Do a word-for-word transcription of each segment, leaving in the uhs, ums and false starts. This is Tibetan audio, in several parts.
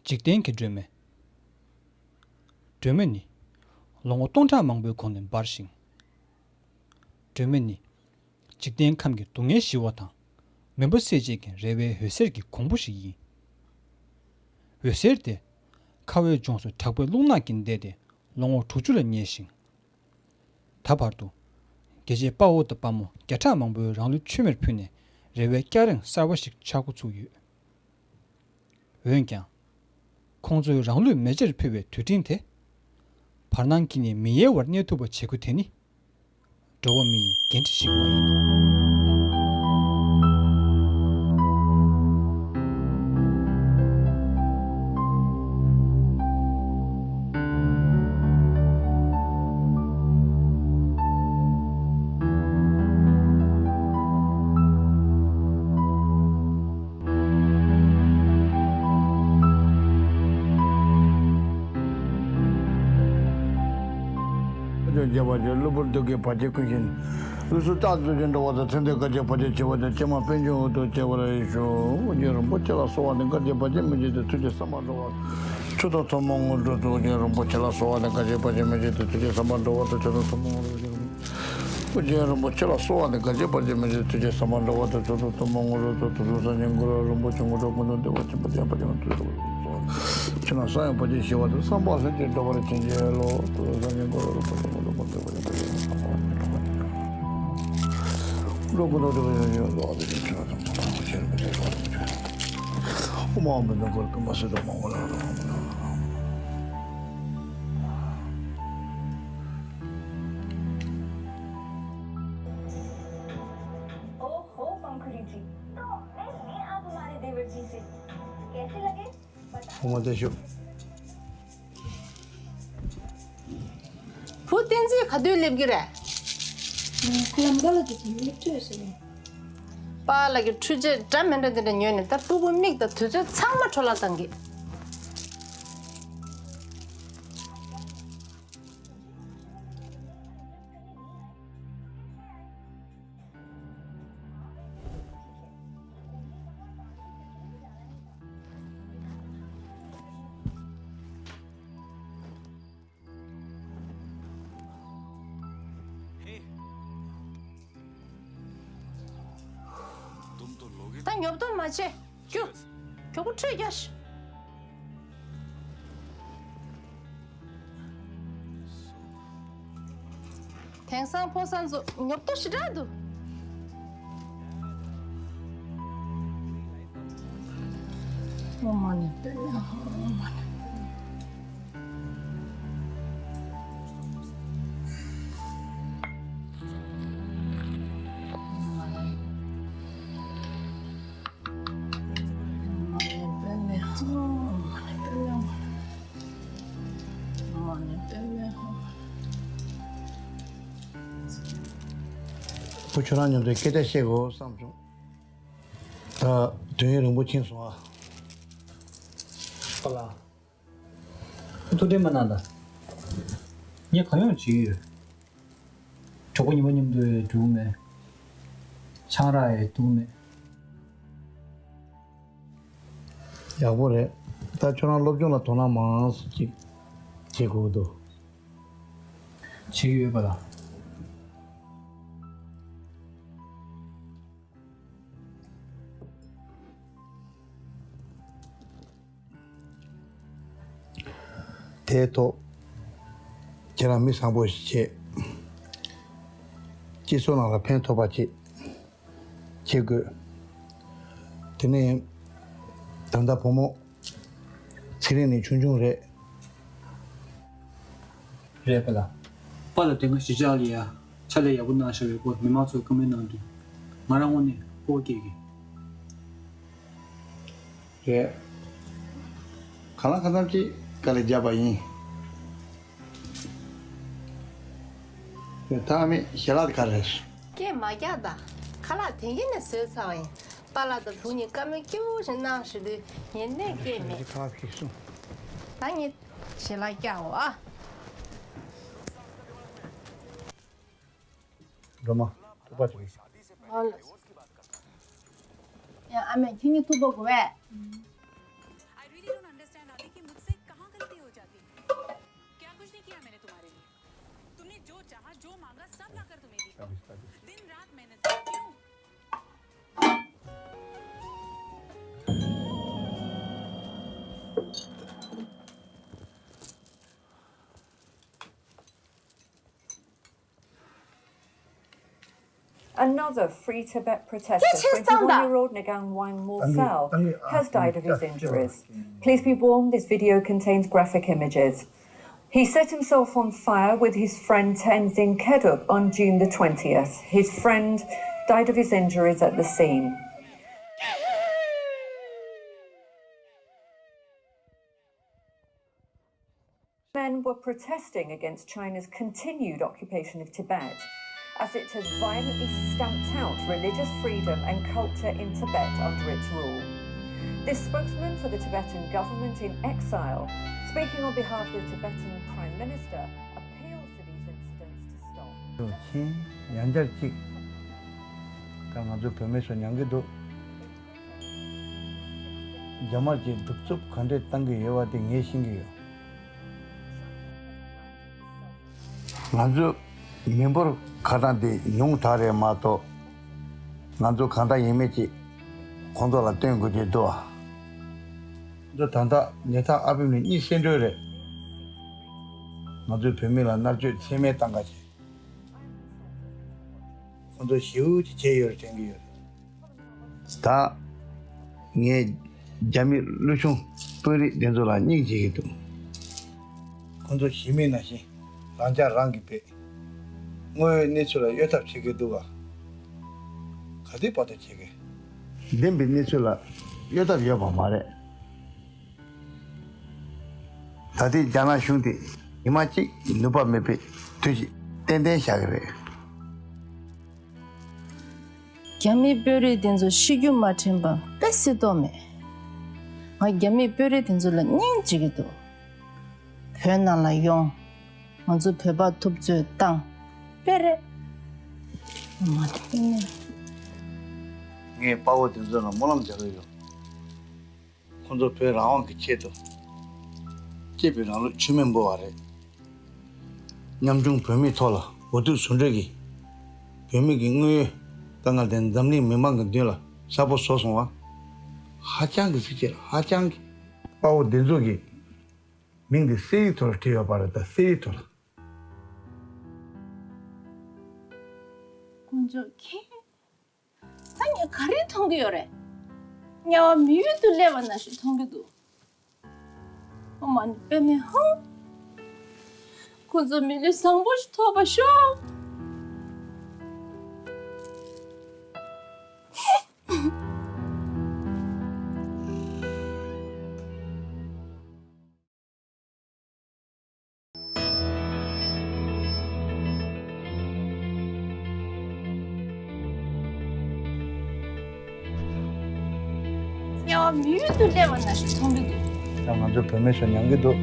འཇིག་རྟེན་གྱི་སྒྲོན་མེ། སྒྲོན་མེ་ནི་ལོ་ངོ་སྟོང་ཕྲག་མང་པོའི་གོང་ནས་འབར་ཞིང་། སྒྲོན་མེ་ནི་འཇིག་རྟེན་ཁམས་ཀྱི་སྡུག་བསྔལ་ཞི་བ་དང་མུན་པ་སེལ་བྱེད་ཀྱི་རེ་བའི་འོད་ཟེར་གྱི་གོང་བུ་ཞིག་ཡིན། འོད་ཟེར་དེ་ཁ་བའི་ལྗོངས་སུ་དྲག་པོའི་རླུང་ནག་གིས་བདས་ཏེ་ལོ་ངོ་དྲུག་ཅུ་ལ་ཉེ་ཞིང་། ད་བར་དུ་རྒྱལ་གཅེས་དཔའ་བོ་དང་དཔའ་མོ་བརྒྱ་ཕྲག་མང་པོས་རང་ལུས་མཆོད་མེར་ཕུལ་ནས་རེ་བའི་སྐྱ་རེངས་གསར་བ་ཞིག་འཆར་འགོ་ཚུགས་ཡོད། འོན་ཀྱང་། ཁོང་ཚོས་རང་ལུས་མེ་ལྕེར་ཕུལ་བའི་དུད་སྤྲིན་དེ། བར་སྣང་གིས་ནི་མི་ཡལ་བར་གནས་ཐུབ་པ་བྱེད་རྒྱུ་དེ་ནི། འགྲོ་བ་མིའི་འགན་འཁྲི་ཞིག་མ་ཡིན་ནམ། རྒྱལ་བ་ཀླུ་འབུར་གདུགས་ཀྱི་བར་ཆད་ཀུན་ཞི། ལུས་སྲོག་རྟག་ཏུ་འགྲོ་བ་དང་། མཚན་ལྡན་དཀའ་སྤྱད་བར་ཆད་ཆེ་བ་དང་། ཀྱེ་མ་དཔལ་འབྱོར་འོད་དུ་སྐྱེ་བར་ཤོག་ཨོ་རྒྱན་རིན་པོ་ཆེ་ལ་གསོལ་བ་འདེབས། དཀའ་སྤྱད་བར་ཆད་མི་བྱེད་དོ། ཐུགས་རྗེས་བསམ་པ་འགྲུབ་པར། མཆོད་དོ་ཐུན་མོང་དངོས་གྲུབ་ཏུ། ཨོ་རྒྱན་རིན་པོ་ཆེ་ལ་གསོལ་བ་འདེབས། དཀའ་སྤྱད་བར་ཆད་མི་བྱེད་དོ། ཐུགས་རྗེས་བསམ་པ་འགྲུབ་པར་ཐུགས། མཆོད་དོ་ཐུན་མོང་དངོས་གྲུབ་ཏུ། ཨོ་རྒྱན་རིན་པོ་ཆེ་ལ་གསོལ་བ་འདེབས། དཀའ་སྤྱད་བར་ཆད་མི་བྱེད་དོ། ཐུགས་རྗེས་བསམ་པ་འགྲུབ་པར་ཐུགས། མཆོད་དོ་ཐུན་མོང་དངོས་གྲུབ་ཏུ། དུས་གསུམ་སངས་རྒྱས་གུ་རུ་རིན་པོ་ཆེ། དངོས་གྲུབ་ཀུན་ཏུ་བདེ་བ་ཆེན་པོ་ཐོབ་པར་བྱེད་པ་ནི། ཕྱི་ནང་གསང་བའི་བར་ཆད་ཞི་བ་དང་། བསམ་པ་ལྷུན་གྱིས་འགྲུབ་པར་བྱིན་གྱིས་རློབས། དུས་གསུམ་སངས་རྒྱས་གུ་རུ་རིན་པོ་ཆེ། དངོས་གྲུབ་ཀུན་ཏུ་བདེ་བ་ཆེན་པོ་ཐོབ་པར་བྱེད་པ་ནི། འགྲོ་ཀུན་ཏུ་སྒྲིབ་པ་ཡོངས་སྦྱོང་བ་དང་། ཆོས་དང་ཕན་པ་ཆེན་པོ་ཆེ་ཐོབ་པར་བྱེད་པ་ནི། ཨོཾ་ཨཱཿཧཱུྃ་བཛྲ་གུ་རུ་པདྨ་སིདྡྷི་ཧཱུྃ། ओहो पंखुड़ी जी, तो मिल ली आप हमारे देवर जी से। कैसे लगे? ཨོཾ་ཨཱཿཧཱུྃ། བུ་བསྟན་འཛིན་ག་དུས་སླེབས་ཀྱི་རེད། ཁོ་ལམ་ཁ་ལ་དེ་དུས་སླེབས་ཐུབ་ཟེར། པཱ་ལགས་ཀྱི་འཕྲུལ་ཆས་འདྲ་མི་འདྲ་དེ་འདྲ་ཉོས་ནས། ད་སྤུ་གུ་མིག་དང་དུས་ཚོད་ཚང་མ་འཕྲོ་བརླག་བཏང་གི། ད་ཉོབ་ཏོ་མ་བྱེད། རྒྱུགས། མགྱོགས་པོ་ཁྲུས་རྒྱག། དེང་སང་ཕོ་གསར་ཚོ་ཉོབ་ཏོ་ཞེ་དྲག་འདུག་ཨོཾ་མ་ཎི་པདྨེ་ཧཱུྃ། ཨོཾ་མ་ཎི་པདྨེ་ཧཱུྃ། བུ་ཁྱོད་རང་མཉམ་དུ་སྐད་ཆ་བཤད་དགོས་བསམ་བྱུང་། ད་དུས་ཡུན་རིང་པོ་ཕྱིན་སོང་ཨ། པཱ་ལགས། ཐུགས་ཁྲལ་མ་གནང་དང་། ངས་གང་ཡོང་བྱེད་ཀྱི་ཡོད། གྲོགས་པོ་ཉི་མ་མཉམ་དུ་ཡང་འགྲོ་གི་མེད། ཆང་རག་ཡང་འཐུང་མེད། ཡག་པོ་རེད། ད་ཁྱོད་རང་སློབ་སྦྱོང་ལ་དོ་སྣང་མང་ཙམ་ཅིག་བྱེད་དགོས་འདུག་བྱེད་ཀྱི་ཡོད་པ་ལགས། དེའི་ཐོག་ཁྱེད་རང་མི་བཟང་པོ་ཞིག་བྱེད། སྤྱི་ཚོགས་ནང་ལ་ཕན་ཐོགས་པ་ཅིག་བྱེད་དགོས། དེ་ནས་ད་ལྟ་བུ་མོ་ཚེ་རིང་ནི་ཆུང་ཆུང་རེད། རེད་པ་ལགས། པཱ་ལགས་དེ་སྔ་གཞིས་ཆགས་ལ་ཡ་ཕྱག་ལས་ཡག་པོ་གནང་བཞག་པའི་སྐོར་མི་མང་ཚོས་བཀའ་མོལ་གནང་དུས། ང་རང་ངོས་ནས་སྤོབས་པ་སྐྱེས་ཀྱི་རེད། གང་ལ་གང་འཚམ་ཅིག་དཀའ་ལས་བརྒྱབ་པ་ཡིན། རེད། ད་ཨ་མས་ཞལ་ལག་དེ་ག་རེ་རེད། སྐད་མ་རྒྱག་ད། ཁ་ལག་དེང་གི་ནས་བཟོས་ཚར་བ་ཡིན། པཱ་ལགས་དང་བུ་གཉིས་བཀའ་མོལ་སྐྱིད་པོ་ཞིག་གནང་བཞིན་དུས་ངས་གནས་སྐད་མེད། ཁ་ཕྱིར་སོང་། ད་ངས་ཞལ་ལག་བཀྱག་འོ་ཨ། སྒྲོལ་མ། ཐུག་པ་བྱུང་། ཨོ་ལགས། ཡ་ཨ་མས་ཁྱེད་གཉིས་ཐུག་པ་དགོས་པས། I really don't understand how दिन रात मेहनत करती हूँ। Another Free Tibet protester, twenty-one-year-old Nagang Wang Morsal, has died of his injuries. Please be warned, this video contains graphic images. He set himself on fire with his friend Tenzin Kedup on June the twentieth. His friend died of his injuries at the scene. Men were protesting against China's continued occupation of Tibet, as it has violently stamped out religious freedom and culture in Tibet under its rule. This spokesman for the Tibetan government in exile, speaking on behalf of the Tibetan Prime Minister, appeals for these incidents to stop. ཆེན་ཡང་བསྐྱར་གཅིག་ད་ང་ཚོ་བོད་མི་ཚོ་མྱང་གི་འདུག་རྒྱ་དམར་གྱིས་གདུག་རྩུབ་ག་འདྲས་བཏང་གི་ཡོད་པ་དེ་ངས་ཤེས་ཀྱི་ཡོད། ང་ཚོས་མི་འབོར་ཁ་གྲངས་དེ་ཉུང་དྲགས་རེད་མ་གཏོགས། ང་ཚོ་གང་འདྲ་ཡིན་མིན་ཅིག་ཁོང་ཚོ་ལ་སྟོན་དགོས་ཀྱི་འདུག་ཨ། ཁོང་ཚོ་ད་ལྟ་ཉལ་ཐ་ཨ་ཕིབས་ནས་གཉིད་སད་འགྲོ་རེད། ང་ཚོའི་བོད་མི་ལ་མནར་གཅོད་ཚད་མེད་བཏང་ག་བྱས། ཁོང་ཚོ་ཞེ་པོ་ཅིག་བྱས་ཡོད་རེད་དྲན་གྱི་ཡོད་རེད། ད་ངས་རྒྱ་མི་ཀླུ་ཆུང་དཔོན་རིགས་དེ་ཚོ་ལ་སྙིང་རྗེ་གི་འདུག་ཁོང་ཚོ་ཞི་མི་ནང་བཞིན་རང་ཆགས་རང་གིས་བེད། དངོས་ཡོད་གནས་ཚུལ་ལ་གཡོལ་ཐབས་བྱེད་ཀྱི་འདུག་ག་ག་དུས་བར་དུ་བྱེད་ཀྱི། བདེན་པའི་གནས་ཚུལ་ལ་གཡོལ་ཐབས་ཡོད་པ་མ་རེད། ད་ལྟའི་རྒྱ་ནག་གཞུང་དེ་ཉི་མ་གཅིག་ནུས་པ་མེད་པའི་དུས་ཀྱི་ཏན་ཏན་བཞག་གི་རེད། རྒྱ་མིའི་དཔོན་རིགས་དེ་ཚོ་ཤི་རྒྱུ་མ་དྲན་པ་དཔེ་སྲིད་དོགས་མེད། ང་རྒྱ་མིའི་དཔོན་རིགས་དེ་ཚོ་ལ་སྙིང་རྗེ་གི་འདུག་བོད་ནང་ལ་ཡོང་། ང་ཚོ་བོད་པ་ཐུབ་ཚོད་བཏང་། དཔེ་རེད། མ་ཐུབ་ནས། ངས་དཔའ་བོ་དེ་ཚོ་ལ་སྨོན་ལམ་རྒྱག་གི་ཡོད། ཁོང་ཚོ་བོད་རང་དབང་གི་ཆེད་དུ་གཅེས་པའི་རང་ལུས་མཆོད་མེ་འབུལ་བ་རེད། ཉམ་ཆུང་བོད་མིའི་ཐོག་ལ་འུ་ཐུག་ཟུང་འབྲེལ་གྱིས་བོད་མི་གི་དངོས་ཡོད་དཀའ་ངལ་དེ་འཛམ་གླིང་མི་མང་གི་མདུན་ལ་གསལ་པོ་བཟོ་སོང་བ། ཧ་ཅང་གི་གཟི་བརྗིད། ཧ་ཅང་གི། དཔའ་བོ་འདི་ཚོ་གི་མིང་དེ་གསེར་ཡིག་ཐོག་ལ་བྲིས་ཡོད་པ་རེད། ད་གསེར་ཡིག་ཐོག་ལ། དཀོན་མཆོག་མཁྱེན། ད་ངས་ག་རེ་མཐོང་གི་ཡོད་རེད། དམྱལ་བ་མི་ཡུལ་དུ་སླེབས་པ་ནང་བཞིན་མཐོང་གི་འདུག་ཨོ་མ་ཎི་པདྨེ་ཧཱུྃ། ཁོ་ཚོ་མི་ལུས་བཟང་པོ་ཞིག་ཐོབ་པར་ཤོག་དམྱལ་བ་མི་ཡུལ་དུ་སླེབས་པ་ནང་བཞིན་མཐོང་གི་འདུག་ད་ང་ཚོ་བོད་མི་ཚོ་མྱང་གི་འདུག་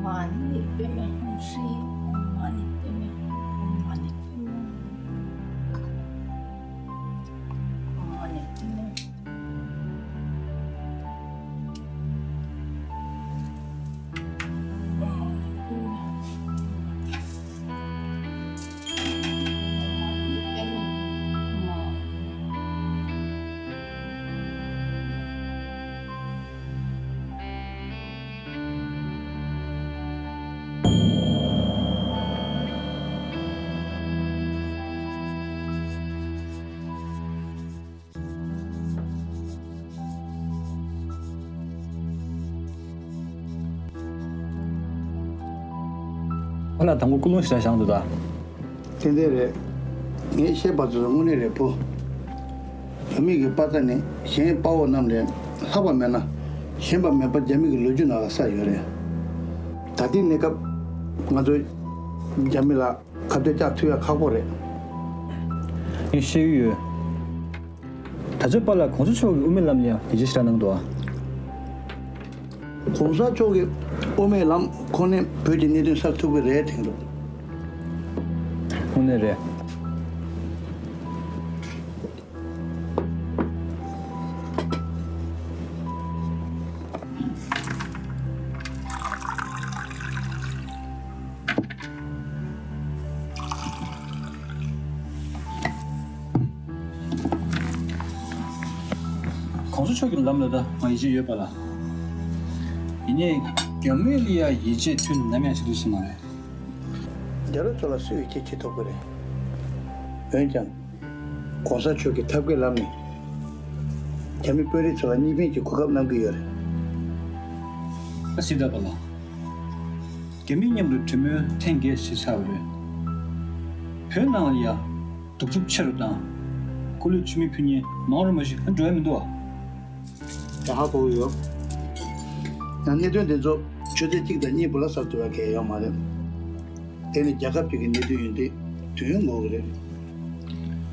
མ་ཎི་པདྨེ་ཧཱུྃ་ཧྲཱིཿ། མ་ཎི་པདྨེ་ཧཱུྃ། མ་ཎི་པདྨེ་ཧཱུྃ། མ་ཎི་པདྨེ་ཧཱུྃ། ཁོ་ལ་དང་པོ་ཀུན་སློང་ཞེ་དྲག་བཞག་འདུག་ད། ཏན་ཏན་རེད། ངས་བཤད་པ་ཚོ་དངོས་གནས་རེད་བུ། བོད་མི་གི་དཔའ་རྩལ་ནི་གཞན་དཔའ་བོ་རྣམས་ལས་ལྷག་པ་མེད་ན། ཞེན་པ་མེད་པ་རྒྱ་མི་གི་ལོ་རྒྱུས་ནང་ལ་གསལ་ཡོད་རེད། ད་ལྟའི་གནས་སྐབས་ང་ཚོ་རྒྱ་མི་ལ་ཁ་གཏད་བཅག་ཐུབ་ཡ་ཁག་པོ་རེད། ངས་ཤེས་ཀྱི་ཡོད། ད་ཆ་པཱ་ལགས་གོང་ས་མཆོག་གི་དབུ་མའི་ལམ་ལ་ཡང་ཡིད་ཆེས་ཞེ་དྲག་གནང་འདུག་ཨ། གོང་ས་མཆོག་གི་དབུ་མའི་ལམ་ཁོ་ནས་བོད་ཀྱི་གནད་དོན་སེལ་ཐུབ་ཀྱི་རེད་དྲན་འདུག་དངོས་གནས་རེད། གོང་ས་མཆོག་གི་ལམ་ལ་ད་ང་ཡིད་ཆེས་ཡོད་པ་ལ། ཡིན་ནའི་རྒྱ་མི་ལ་ཡ་ཡིད་ཆེས་ཐུན་ནམ་ཡང་བྱེད་ཐུབ་ས་མ་རེད། རྒྱ་རོ་ཚོ་ལ་སུས་ཡིད་ཆེས་བྱེད་ཐུབ་ཀྱི་རེད། འོན་ཀྱང་། གོང་ས་མཆོག་གི་ཐབས་མཁས་ལམ་ནས། རྒྱ་མི་དཔོན་རིགས་ཚོ་ལ་གཉིས་ཕན་གྱི་གོ་སྐབས་གནང་གི་ཡོད་རེད། ཨ་སི་ད་པ་ལགས། རྒྱ་མི་མཉམ་དུ་གྲོས་མོལ་ཐེངས་བརྒྱད་བྱས་ཚར་བ་རེད། བོད་ནང་ལ་ཡ། གདུག་རྩུབ་ཆེ་རུ་དང་། སྐུ་ལུས་མཆོད་མེ་ཕུལ་མཁན་མང་རུ་མ་ཞིག་འགྲོ་ཡ་མི་འདུག་ཨ། ད་ཧ་གོ་གི་ཡོད། ཡང་གནད་དོན་དེ་ཚོ་ཆུ་ཚོད་གཅིག་དང་གཉིས་པོ་ལ་སེལ་ཐུབ་ཡ་གང་ཡང་ཡོད་མ་རེད། དེ་ནི་རྒྱལ་ཁབ་ཅིག་གི་གནད་དོན་ཡིན་དུས་དུས་ཡུན་འགོར་གི་རེད།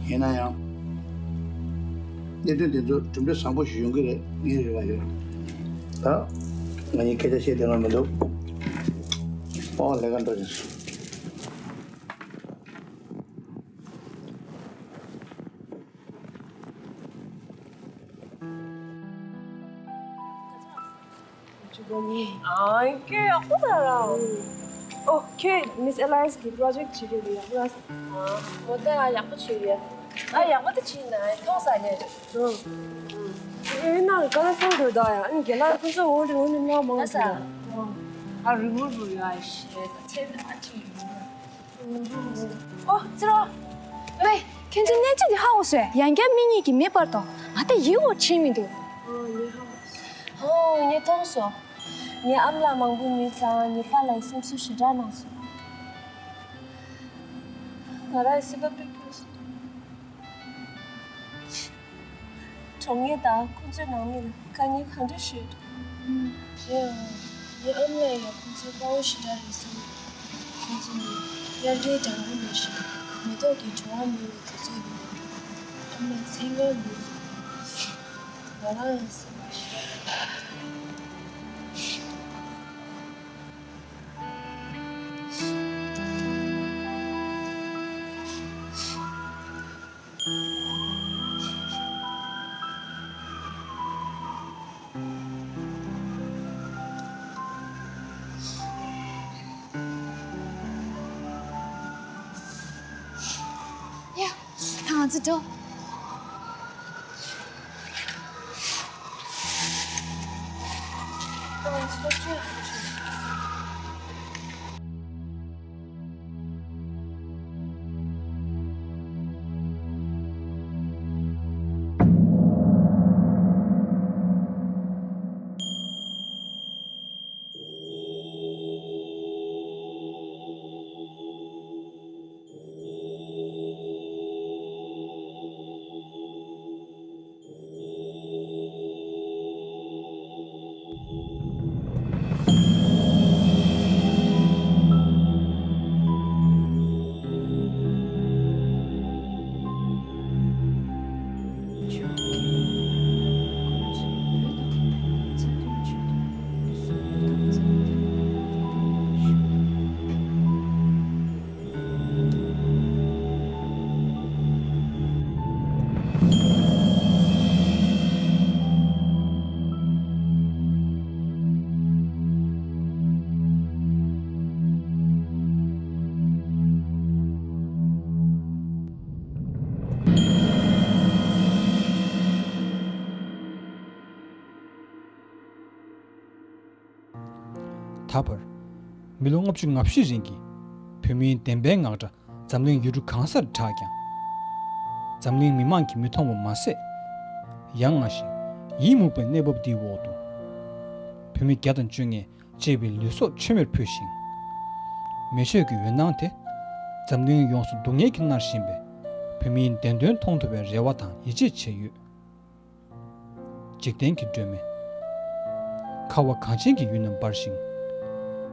ཡིན་ན་ཡང་། གནད་དོན་དེ་ཚོ་གྲུབ་འབྲས་བཟང་པོ་ཞིག་ཡོང་གི་རེད་ངས་རེ་བ་ཡོད། ད་ང་གཉིས་སྐད་ཆ་བཤད་དེ་ལ་མི་འདུག་ཨོ་ལས་ཀ་འགྲོ་བཞིན་སོང་། ཨ། ཁྱོད་ཡག་པོ་ད་ར། ཨོ། ཁྱོད་Miss Alliance གི་project བྱེད་རྒྱུ་དེ་ཡག་པོ་ར། ཨ། འོ་ད་ཡག་པོ་བྱེད་ཡ། ཨ། ཡག་པོ་ད་བྱེད་ན་མཐོང་ས་ནས། ཨ། ཨེ་ན་ག་ལ་སོང་འགྲོ་ད་ཡ། ཨ་ནི་རྒན་ལགས་ཁོ་ཚོ་འོ་རི་འོ་ནི་མ་མང་ས། ཨ། རི་མོ་རུ་ཡ་ཤེས་ད་ཚེ་ད་ཅི་ཡོད། ཨོ། ཙི་རོ། ཝེ། ཁྱེད་ཚོའི་གནས་ཚུལ་འདི་ཧ་གོ་སོང་། ཡང་བསྐྱར་མིག་གཉིས་ཀྱིས་མེ་སྤར་དང་། ང་ད་ཡིད་འོང་ཆེན་མི་འདུག་ཨོ། ངས་མཐོང་སོང་། ངའི་ཨ་མ་ལགས་མང་པོ་ཉོས་ཙང་ངའི་པཱ་ལགས་སེམས་གསོ་ཞེ་དྲག་གནང་སོང་། ང་རང་སེམས་པ་དཔེ་སྐྱོ་སོང་། གྲོངས་ངེས་དང་ཁོ་ཚོའི་ནང་མི་ལ་དཀའ་ངལ་གང་འདྲ་ཞིག་ཡོད། ཡང་ངའི་ཨ་མ་ལགས་ཡང་ཁོ་ཚོའི་དཔའ་བོ་ཞེ་དྲག་རེད་བསམ། ཁོ་ཚོ་ནི་དབྱར་ཁའི་སྦྲང་བུ་ནང་བཞིན་མེ་ཏོག་གི་བྲོ་བ་མྱོང་བའི་དུས་ཚོད་ཡིན། ཨ་མ་ཚེ་སྔོན་ལུས་སོང་། ང་རང་ཡང་སེམས་པ་ཞེ་དྲག་ཡ། ད་ང་ཚོ་འགྲོ། ད་བར་མི་ལོ་ལྔ་བཅུ་ང་བཞི་རིང་གི་བོད་མིའི་བདེན་པའི་ངག་སྒྲ་འཛམ་གླིང་ཡུལ་གྲུ་གང་སར་གྲགས་ཀྱང་། འཛམ་གླིང་མི་མང་གིས་མི་མཐོང་བ་མ་ཟད། ཡ་ང་ཞིང་ཡིད་མུག་པའི་གནས་བབ་འདིའི་འོག་ཏུ། བོད་མི་བརྒྱ་དང་བཅོ་ལྔས་གཅེས་པའི་ལུས་སྲོག་མཆོད་མེར་ཕུལ་ཞིང་། མེ་མཆོད་ཀྱི་འོད་སྣང་དེ་འཛམ་གླིང་ཡོངས་སུ་སྡུག་བསྔལ་གྱིས་མནར་བཞིན་པའི་བོད་མིའི་བདེན་དོན་མཐོང་ཐུབ་པའི་རེ་བ་དང་ཡིད་ཆེས་བྱས་ཡོད། འཇིག་རྟེན་གྱི་སྒྲོན་མེ། ཁ་བ་གངས་ཅན་གྱི་ཡུལ་ན་འབར་ཞིང་།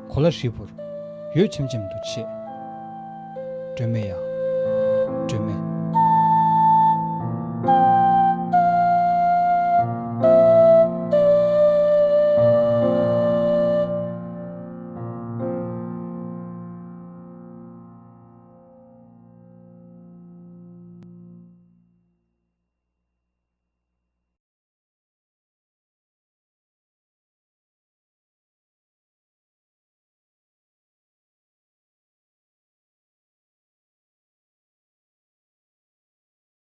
གོ་ལ་ཧྲིལ་པོར་འོད་ཆེམ་ཆེམ་དུ་མཆེད། སྒྲོན་མེ་ཡ།